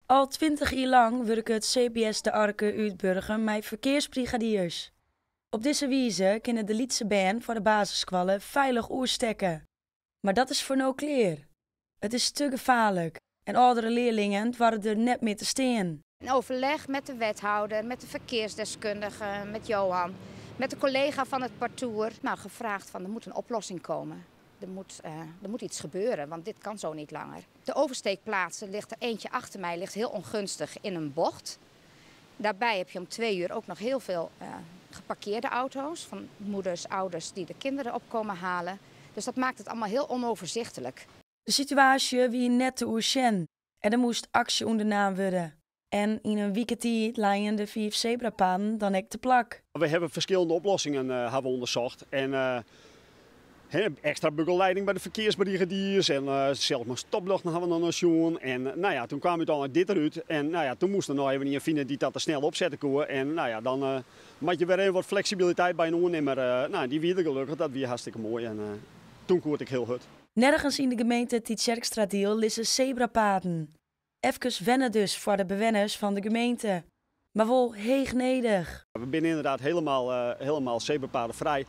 Al 20 jier lang wurket CBS De Arke út Burgum mei ferkearsbrigadiers. Op dizze wize kinne de lytse bern foar de basisskoalle feilich oerstekke. Mar dat is foar no klear. It is te gefaarlik en âldere learlingen doare der net mear te stean. In overleg met de wethouder, met de verkeersdeskundige, met Johan, met de collega van het partour. Nou, gevraagd van: er moet een oplossing komen. Er moet iets gebeuren, want dit kan zo niet langer. De oversteekplaatsen ligt er eentje achter mij, ligt heel ongunstig in een bocht. Daarbij heb je om 2 uur ook nog heel veel geparkeerde auto's van moeders, ouders die de kinderen op komen halen. Dus dat maakt het allemaal heel onoverzichtelijk. De situaasje wie net te oersjen en der moast aksje ûndernaam wurde. En yn in wike tiid leinen de fiif sebrapaden dan ek te plak. We hebben verschillende oplossingen hebben we onderzocht. En extra begeleiding bij de verkeersbrigadiers en zelfs maar stoplichten hebben we nog sjoen. En nou ja, toen kwam uiteindelijk dit eruit. En nou ja, toen moest er nog even ien fine dy't dat der snel opsette koe. En nou ja, dan moat je wer even wat fleksibiliteit by in oannimmer. Nou, dy wie der gelokkich, dat wie hartstikke moai. En toen koe ik hiel hurd. Nergens yn de gemeente Tytsjerksteradiel lizze sebrapaden. Efkes wenne dus foar de bewenners fan de gemeente. Mar wol heech nedich. We binne inderdaad helemaal zebrapadenvrij.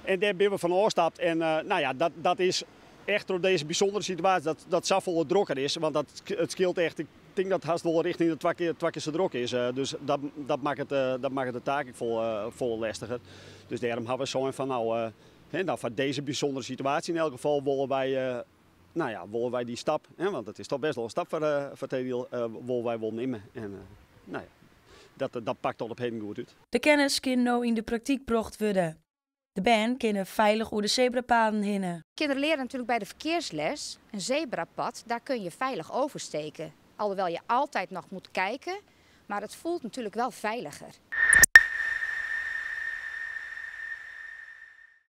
En dêr binne we fan ôfstapt. En nou ja, dat is echt troch dizze bysûndere situaasje dat safolle drokker is. Want it skeelt echt, ik tink dat it hast wol rjochting de twa kear sa drok is. Dus dat makket de taak folle lestiger. Dus dêrom hawwe we sein fan nou, hè, nou, foar dizze bysûndere situaasje yn elk gefal wolle wy, nou ja, wolle wy dy stap, hè, want it is dochs bêst wol in stap foar Tediel, wolle wy wol nimme. En nou ja, dat pakt tot op heden goed út. De kennis kin no yn de praktyk brocht wurde. De bern kinne feilich oer de sebrapaden hinne. Kinderen leren natuurlijk bij de verkeersles: een zebrapad, daar kun je veilig oversteken. Alhoewel je altijd nog moet kijken, maar het voelt natuurlijk wel veiliger.